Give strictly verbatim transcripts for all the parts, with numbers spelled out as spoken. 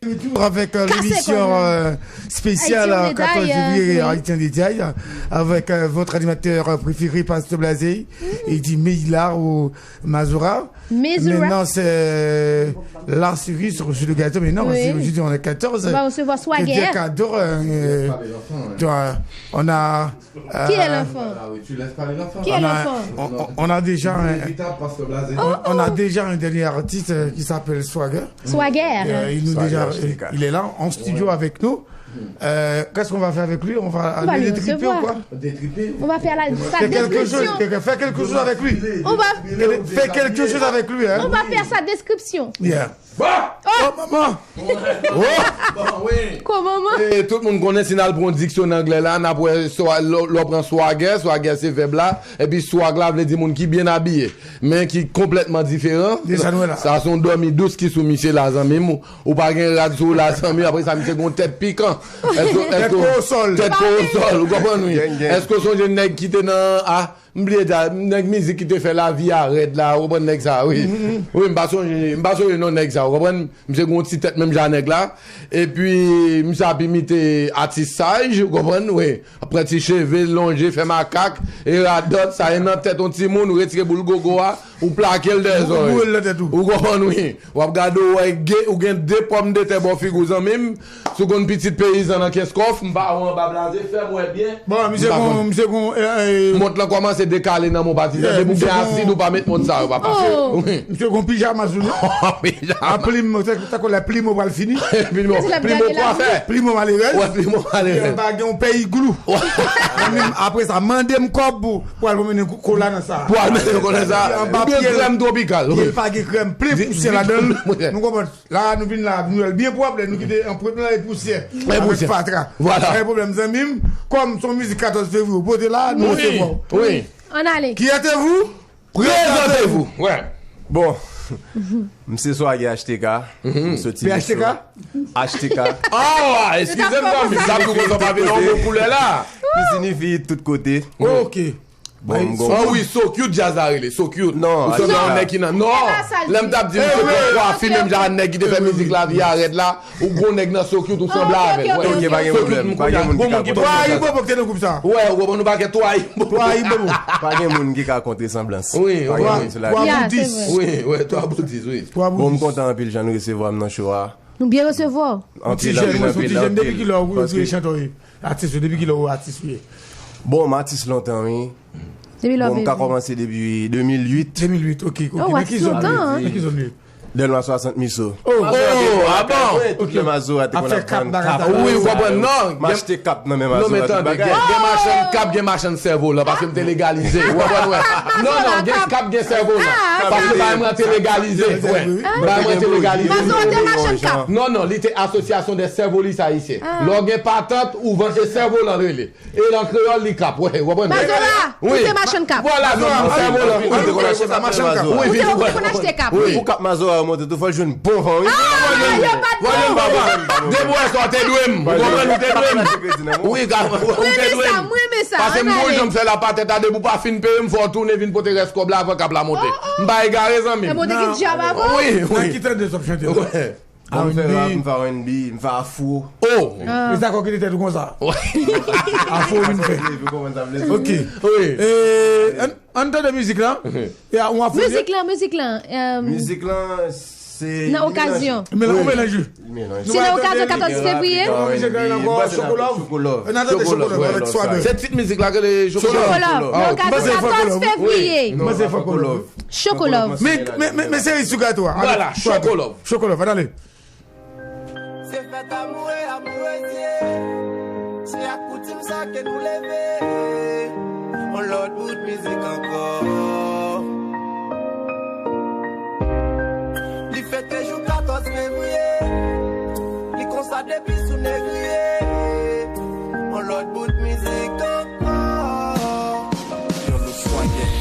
Retour avec euh, l'émission euh, spéciale euh, quatorze février, Haïti en détail, avec euh, votre animateur préféré, Pasteur Blasé. Il dit, mais il a au Mazora. Maintenant, c'est euh, la cerise sur le gâteau. Mais non, aujourd'hui, on est quatorze. On va recevoir Swagger. Cadeau, euh, toi, on a Qui est l'enfant? Qui est l'enfant? On, on a déjà un, on, on a déjà un dernier artiste euh, qui s'appelle Swagger. Swagger. Euh, il nous déjà, il est là en studio avec nous. Euh, Qu'est-ce qu'on va faire avec lui? On va aller détriper ou quoi? On va faire la, sa Fais quelque chose, description. Fais quelque chose avec lui. On va Fais quelque chose avec lui, hein? On va faire sa description. Yeah. Oh, maman! Koman man? E tout moun konnen si n al pran yon diksyonè anglè la, n ap wè swa- lè lè w pran swagè, swagè se vèb la, epi swag la vle di moun ki byen abiye, men ki konplètman diferan. Deja nou wè la. Sa se yon dòmi dous ki sou misye la, zanmi m. Ou pa gen rad sou ou la, zanmi, apre sa misye gen yon tèt pikan. Èske- Tèt èske- kowosòl. Tèt kowosòl, ou konprann wi? Èske w sonje nèg ki te nan a M bliye di a, nèg mizik ki te fè lavi a rèd la, ou konprann nèg sa, wi. Wi, m pa sonje, m pa sonje non nèg sa, ou konprann? Misye gen yon ti tèt menm jan nèg la. Epi, misye ap imite atis saj, ou konprann? Wi. Ap pran ti cheve, lonje, fè makak, e radòt, sa e nan tèt yon timoun, ou retire boul gogo a, ou plake l dèyè zòrèy. Ou konprann, wi. W ap gade, ou wè, ou gen de pòmdetè bò figi w, zanmi m. Si w konn pitit peyizan nan Kenskòf, m pa wè anba blaze, fè m wè byen. Bon, misye gon, misye gon. Mont lan kòmanse dekale nan men w, patizan. Depi w gen asid, ou pa met mont sa yo, papa. Wi. Misye gon pijama sou li. Pijama. A plim, tankou lè plimo pral fini. Plimo, plimo kwafè. Plimo malerèz. Wè, plimo malerèz. Anba gen yon pè iglou. Apre sa, mande m kòb pou, pou al mennen kola nan sa. Pou al mennen kola nan sa. Anba pye l. Krèm twopikal. Pye l pa gen krèm, plen pousyè ladan l. Nou konprann. La, nou vin la, nou wè l byen pwòp, lè nou kite anprent lan e pousyè. Avèk fatra. Vwala. Pa gen pwoblèm, zanmi m. Kòm se yon mizik katòz fevriye ou pote la, nou resevwa w. Wi. Ann ale. Qui êtes-vous? Présentez-vous. Wè. Bon, m se Swaggy H T K. M soti P H T K? H T K. Ah, eskize m, zanmi. Sa tou konsa pa vin yon bon koulè la. Ki siyifi tout kote. Ok. Bon, m gon. Ah wi, So Cute djaz la rele, So Cute. Non, Ou sanble yon nèg ki nan. Non, lè m t ap di misye te kwafi menm jan ak nèg ki te fè mizik lavi a rèd la, ou gon nèg nan So Cute ou sanble avè l. Ok, pa gen pwoblèm. Pa gen moun ki ka kontre. Twa Ibobo ki te nan gwoup sa. Wè, ou konprann, ou pa gen Twa Ibobo. Twa Ibobo. Pa gen moun ki ka kontre sanblans. Wi, wi. Twa boudis. Wi, wi, Twa boudis, wi. Twa boudis. Bon, m kontan anpil jan nou resevwa m nan show a. Nou byen resevwa w. Yon ti jèn, mwen se yon ti jèn, depi kilè ou vin chanteur? Atis ou, depi kilè ou atis ou ye? Bon, m atis lontan, wi. Depi lè Bon, m ka w kòmanse depi de mil uit. De mil uit, ok, ok. Oh, Men ki zòn? atis lontan, Men ki zòn li? Dèlma swasant Miso. Oh, Oh, ah bon? Tout lè Mazora te konn ap vann kap. Wi, ou konprann, non. M achte kap nan men Mazora. Non, men tande, gen machann kap, gen machann sèvolan, paske m te legalize. Ou konprann, wè? Non, non, gen kap, gen sèvolan. Paske bagay mwen te legalize. Wè. Bagay mwen te legalize. Mazora te machann kap. Non, non, li te asosyasyon de sèvolis ayisyen. Lè w gen patant, ou vann, e sèvolan l rele. E an kreyòl, li kap. Wè, ou konprann? Mazora, ou te machann kap. Vwala, non, non, sèvolan. Ou te konn achte kap. Ou te konn achte kap. Pou kap Mazora remonte tou, fò l jwenn bon van, wi. Ah, yo pa t bon. Depi w wè sa, w te dwe m. Ou konprann, ou te dwe m. Wi, ou te dwe m. Mwen renmen sa, mwen renmen sa. Paske m gon jan m fè la patèt la, depi w pa fin peye m, fò w tounen vin pote rès kòb la avan kap la monte. M pa egare, zanmi m. Mwen te gen djab avan. Wi, wi. Nan ki tandans w ap chante? Wè. Bon, m fè rap, m fè R and B, m fè afro. Oh! E sa kò ki te tèt ou konsa? Afro vin fè. Ok. Wi. E, ann, ann tande mizik la. Ya, ou afro. Mizik lan, mizik lan. Mizik lan, se. Nan okazyon. Men la, ou melanj. Se nan okazyon katòz fevriye. Chokolove. N a tande Chokolove avèk Swagger. Se tit mizik la ke le Chokolove. Nan okazyon katòz fevriye. Mwen se Chokolove. Chokolove. Men, men, men, men se sou gato a. Vwala, Chokolove. Chokolove, ann ale. Se fèt amoure, amourezye. Se ak koutim sa ke nou leve. On lòt bout mizik ankò. Li fete jou katòz fevriye. Li konsa depi sou negriye. On lòt bout mizik ankò. Yon lòt swayen.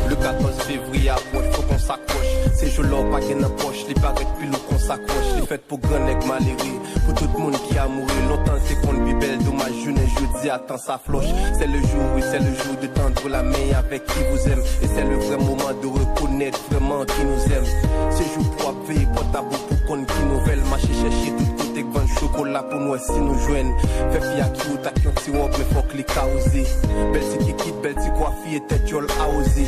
Le katòz fevriye apwòch, fò konsa Se jou lè w pa gen nan pòch, li parèt pi lou konsa kwòch. Li fèt pou gran nèg malere, pou tout moun ki amoure. Lontan l te konn pi bèl, domaj jounen jodi a tan sa flòch. C'est le jour, oui, c'est le jour de tendre la main avec qui vous aime. Et c'est le vrai moment de reconnaître vraiment qui nous aime. Se jou pou w ap veye pòt a bout pou konn ki nouvèl. Mache chèche tout kote. Vann chokola pou n wè si nou jwenn. Fè fi a kyout ak yon ti wòb, men fòk li ka oze. Bèl ti kikit, bèl ti kwafi e tèt djòl awoze.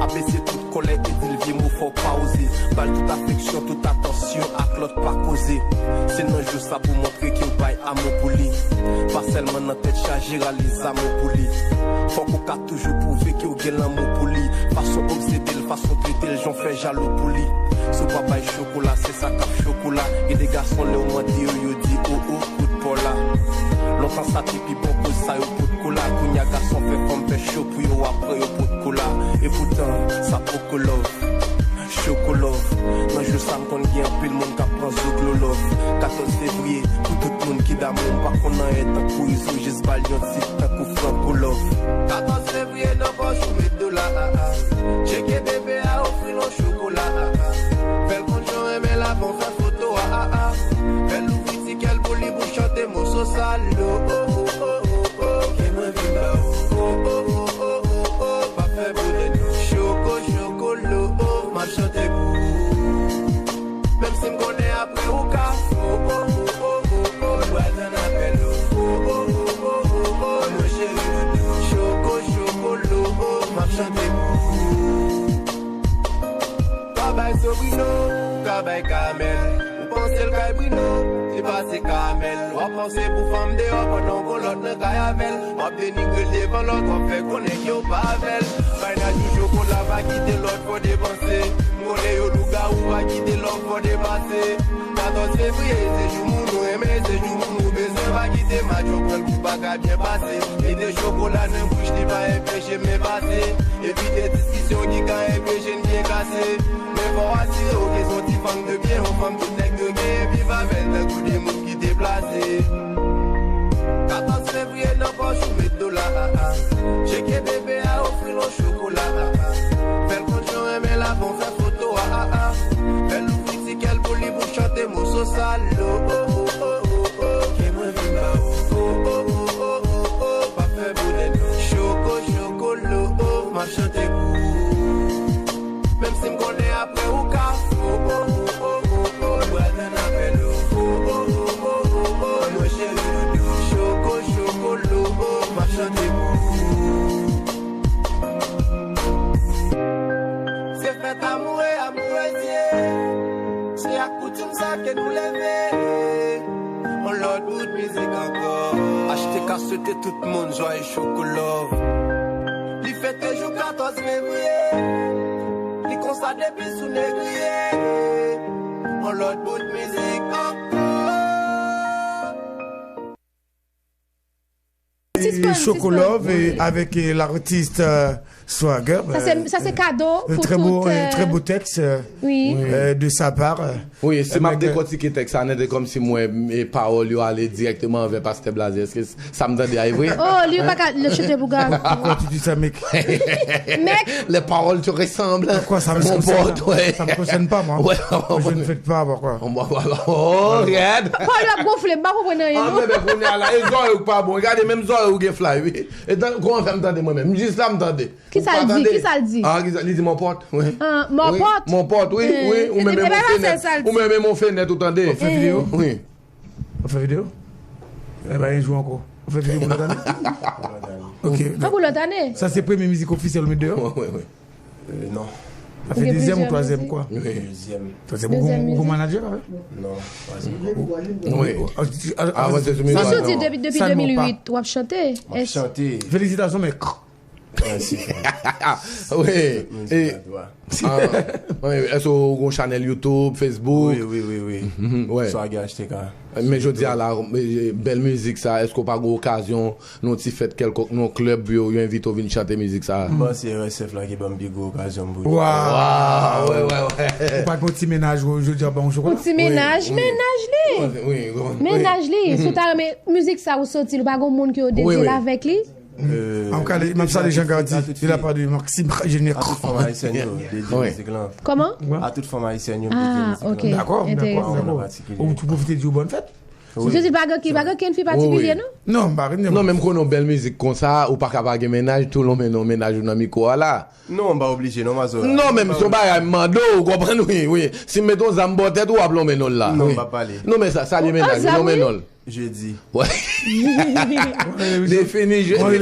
Abese tout kòlè e di l vye mo fò w pa oze. Ba l tout afeksyon, tout atansyon ak lòt pa koze. Se nan jou sa pou montre ke w bay amou pou li. Pa sèlman nan tèt chaje rale zam ou pou li. Fòk ou ka toujou pwouve ke w gen lanmou pou li. Fason w obsede l, fason w trete l, jan w fè jalou pou li. Si w pa bay chokola, se sa k ap chokola. E de gason lè w mande yo, yo di o o, kout pa w la. Lontan sa te pi bon koz sa yo pot kola. Kounya gason fè fanm fè cho pou yo apre yo pot kola. E poutan, sa poko love. Chokolove. Nan jou sa m konn gen anpil moun k ap pran zoklo love. Katòz fevriye, pou tout moun ki damou m pa konn anyen tankou izo, jis ba l yon tit tankou Franco love. Katòz fevriye nan pòch ou met dola a a. Tcheke bebe a ofri l yon chokola a a. Fè l konn jan w renmen l avan w fè foto a a a. Fè l ouvri ti kè l pou li pou chante moso sa lo. Oh, oh, oh, oh, oh, ke mwen vin ba w. Oh, oh, oh, oh, oh, oh, oh, pa fè bonè nou. Choko, chokolo, oh, m ap chante pou ou. Menm si m konnen apre ou ka. Oh, oh, oh, oh, oh, oh, m pral tann apèl ou. Oh, oh, oh, oh, oh, oh, mwen cheri doudou. Choko, chokolo, oh, m ap chante pou ou. Pa bay Sobrino, ka bay Kamèl. Ou panse l kay Brino, li pase Kamèl. W ap panse pou fanm deyò pandan w gon lòt nan kay avè l. W ap denigre l devan lòt, w ap fè konnen ke w pa avè l. Bay Nadjou chokola, pa kite lòt fò depanse. M konnen yo lougawou, pa kite lòt fò depase. Katòz fevriye, se jou moun ou renmen, se jou moun ou bezwen. Pa kite madyo pran l pou bagay byen pase. Mete chokola nan bouch li, pa enpeche m pase. Evite diskisyon ki ka enpeche n byen kase. Men fò w asire w ke se yon ti fanm de byen, yon fanm tout nèg dwe gen, epi viv avè l tankou de moun ki deplase. Katòz fevriye nan pòch ou met dola a a. Tcheke bebe a ofri l yon chokola a a. Fè l konn jan w renmen l avan w fè foto a a a. Fè l ouvri ti kè l pou li pou chante moso sa lo. Oh, oh, oh, oh, oh, ke mwen vin ba w. Oh, oh, oh, oh, oh, oh, pa fè bonè nou. Choko, chokolo, oh, m ap chante pou ou. Menm si m konnen apre ou ka. Oh, oh, oh, oh, oh, oh, m pral tann apèl ou. Oh, oh, oh, oh, oh, oh, mwen cheri doudou. Choko, chokolo, oh, m ap chante pou ou. Se fèt amoure, amourez ye. Se ak koutim sa ke nou leve. On lòt bout mizik ankò. H T K swete tout moun jwaye Chokolove. Li fete jou katòz fevriye. Li konsa depi sou negriye. On lòt bout mizik ankò. Sispann, Chokolove, sispann. Avèk, euh, latis, euh, Swagger. Sa se, euh, sa se kado euh, pou très tout, beau, euh, euh, très beau texte, euh, oui. Euh, de sa part, euh, wi, si m ap dekòtike tèks sa, nèt e kòmsi m wè, e, pawòl yo ale dirèkteman anvè Pastè Blaze. Èske s-, sa m tande a e vre? Oh, li pa ka, li chante pou gad. Pourquoi tu dis ça, mec? Mec. Les paroles te ressemblent. Pourquoi ça me concerne? Mon pote, ouais. Ça me concerne pas, moi. Ouais. Je ne fête pas, pourquoi? Oh, regarde. Pawòl yo ap gonfle, m pa konprann anyen, non. Ah, men, men, kounye a la, e zòrèy ou k pa bon. Gade, menm zòrèy ou gen fly, wi. E tan, kòman fè m tande mwen menm? Jis la m tande. Kisa l di? Kisa l di? Ah, kisa, li di mon pote, wi. Ah, mon pote? Wi, mon pote, wi, wi. Ou menm e mon fenèt. Ou menm e mon fenèt, ou tande? Ou fè videyo? Wi. Ou fè videyo? E pa yon jou ankò. Ou fè videyo pou lòt ane? Ok. An pou lòt ane? Sa se premye mizik ofisyèl ou met deyò? Wi, wi, wi. Euh, non. Sa fè dezyèm ou twazyèm, kwa? Wi. Dezyèm. Twazyèm, ou gon, ou gon manadjè, pa vre? Non, twazyèm. Wi. Avan se sou mizik. Ou soti depi, depi de mil uit, w ap chante. M ap chante. Felisitasyon, men. Mèsi, frè. Wi. Moun di la dwa. Wi, èske ou gon chanèl YouTube, Facebook? Wi, wi, wi, wi. Swagger H T K. Men jodi a la, bèl mizik sa, èske ou pa gon okazyon, nan yon ti fèt kèlkonk, nan yon klèb, yo, yo envite w vin chante mizik sa? M panse R S F la ki ban m pi gwo okazyon m pou. Waw! Wi, wi, wi. Ou pa t gon ti mennaj, ou, jodi a, ba yon chokola? Yon ti mennaj, mennaj li. Wi, wi. Mennaj li. Si w ta renmen mizik sa ou soti l, ou pa gon moun ke w dedye l avèk li? Euh, m ap salye Jean Gardy, de la part de Maxime Génier. A tout fanm ayisyèn yo, dedye mizik lan. Kòman? A tout fanm ayisyèn yo, dedye mizik lan. Ah, ok. Dakò, dakò, dakò. Ou tou pwofite di w bòn fèt? Wi. Jezi pa gen ki, pa gen kenn fi patikilye, non? Non, m pa gen. Non, men m konnen yon bèl mizik konsa, ou pa ka pa gen mennaj, tou lonmen non mennaj ou nan mikwo a la. Non, m pa oblije, non, Mazora. Non, men m se yon bagay m mande w, ou konprann, wi, wi. Si m mete yon zam bò tèt ou, w ap lonmen non l la. Non, m pa pale. Non, men sa, salye mennaj ou, lonmen non l. Jedi. Wè. Li fini jedi.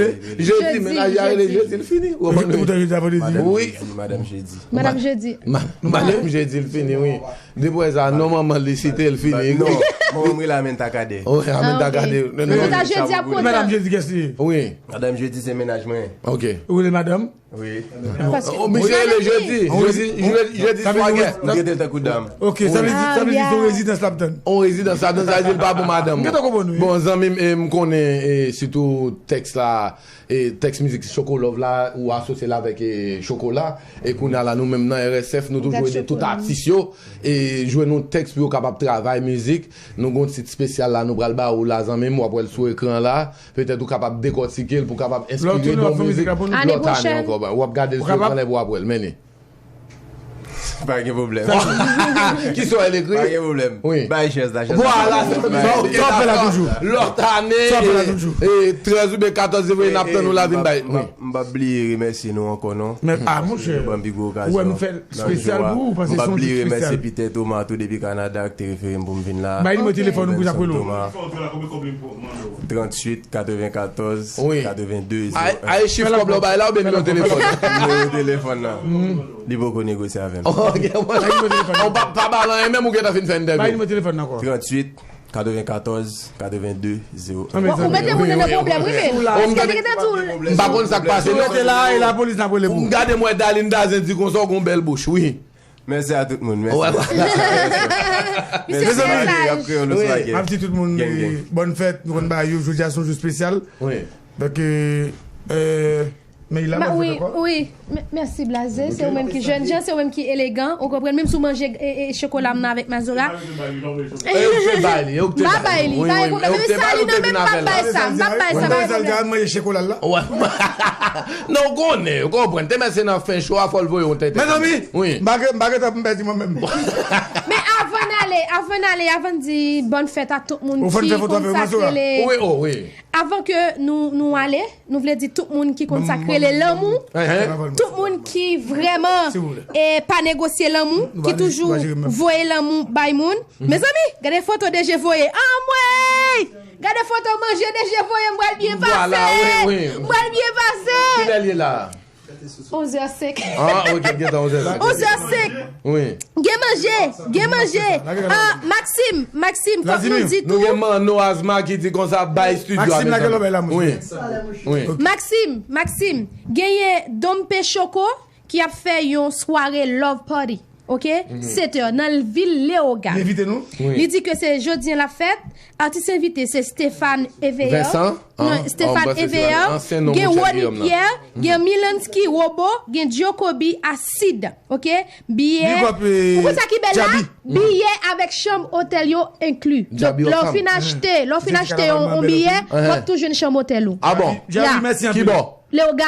Jedi, mennaj la rele jedi, li fini. Ou konprann, wi. Madanm jedi, madanm jedi. Madanm jedi. Ma-, madanm jedi, li fini, wi. Depi sa, non manman li site, li fini. Non, manman m rele Amenta Kade. Wi, Amenta Kade. Amenta jedi ap kontan. Madanm jedi, kès li ye? Wi. Madanm jedi, se mennaj mwen. Ok. Ou rele madanm? Wi. Paske ou oblije rele jedi. Jedi, jedi, jedi swa gen. M trete l tankou dam. Ok, sa vle di, sa vle di se yon rezidans l ap tann. On rezidans l ap tann, sa vle di l pa bon madanm. M gentan konprann, wi. Bon, zanmi m, e, m konnen, e, sitou tèks la, e, tèks mizik Choco Love la, ou asosye l avèk, e, Chocolat. E kounye a la, nou menm nan R S F, nou toujou ede tout atis yo, e, jwenn yon tèks pou yo kapab travay mizik. Nou gen yon tit espesyal la, nou pral ba ou la, zanmi m, w ap wè l sou ekran la. Petèt ou kapab dekòtike l pou kapab enspire bon mizik lòt ane ankò. W ap gade l sou ekran la epi w ap wè l, men li. Pa gen pwoblèm. Ki sa w ekri? Pa gen pwoblèm. Wi. Bay chèz la, chèz la. Vwala, se sa w fè la toujou. Lòt ane, e, trèz oubyen katòz fevriye, n ap tann ou la vin bay. Wi. M p ap bliye remèsye nou ankò, non. Men, a, monchè. Ban m pi gwo okazyon. Ou wè, nou fè l espesyal pou ou, paske se yon tit espesyal. M p ap bliye remèsye Pitè Toma tou depi Kanada, ki te refere m pou m vin la. Bay nimewo telefòn ou pou y ap rele w. Trantuit, katrevenkatòz, katrevende, zewo en. Ay, chif kòb la w bay la oubyen nimewo telefòn? Nimewo telefòn nan. Li poko negosye avè m. Ok, bon. Ou pa, pa ba l anyen, menm ou gentan fin fè entèvyou. Bay nimewo telefòn nan ankò. Trantuit, katrevenkatòz, katrevende, zewo en. Ou mete moun nan nan pwoblèm, wi, men. Paske te gentan di w. M pa konn sa k pase, non. Rete la, e lapolis n ap rele pou ou. M gade m wè Darline Dazen di konsa, w gon bèl bouch, wi. Mèsi a tout moun. Mèsi. Mèsi. Mezanmi, y ap kreye yon lòt swagè. M ap di tout moun, eh, bòn fèt, nou konn bagay yo, jodi a se yon jou espesyal. Wi. Donk, eh, eh, men li la, bòn fèt ankò. Wi, mèsi Blaze, se ou menm ki jèn jan, se ou menm ki elegan, ou konprann, menm si w manje, eh, eh, chokola m nan avèk Mazora. Eh, ou te bay li, ou te bay li. M pa bay li, pa gen pwoblèm. Menm si sa li nan men m, m p ap bay sa, m p ap bay sa, pa gen pwoblèm. Manje chokola la. Non, ou konnen, ou konprann. Te mèsi nan fen cho a, fò l voye yon tenten. Mezanmi, wi. M pa gen, m pa gen tan pou m pèdi mwen menm. Men avan n ale, avan n ale, avan n di bòn fèt a tout moun ki konn sa k rele. Wi, o, wi. Avan ke nou, nou ale, nou vle di tout moun ki konn sa k rele lanmou, tout moun ki vrèman, eh, pa negosye lanmou, ki toujou voye lanmou bay moun. Mezanmi, gade foto D G voye. Anmwey! Gade foto manje D G voye, m pral byen pase. M pral byen pase. Kilè l ye la? Onzè senk. Ah, ok, gentan onzè senk. Onzè senk. Wi. Gen manje, gen manje. Ah, Maxime, Maxime, fòk nou di tou. Nou gen Manno Azma ki di konsa, bay estidyo a, mezanmi. Maxime, Maxime, genyen Dompe Choco ki ap fè yon sware love party. Ok? Sèt è nan vil Leoga. Li envite nou? Wi. Li di ke se jodi a l ap fèt. Atis envite se Stéphane Eveillard. Vincent? Non, Stéphane Eveillard. Gen Rony Pierre, gen Milansky Robo, gen Djokobi Acide. Ok? Biyè. Ou konn sa ki bèl la? Biyè avèk chanm otèl yo enkli. Donk, lè w fin achte, lè w fin achte yon, yon biyè, w ap tou jwenn chanm otèl ou. Ah bon? Ki bò? Leoga.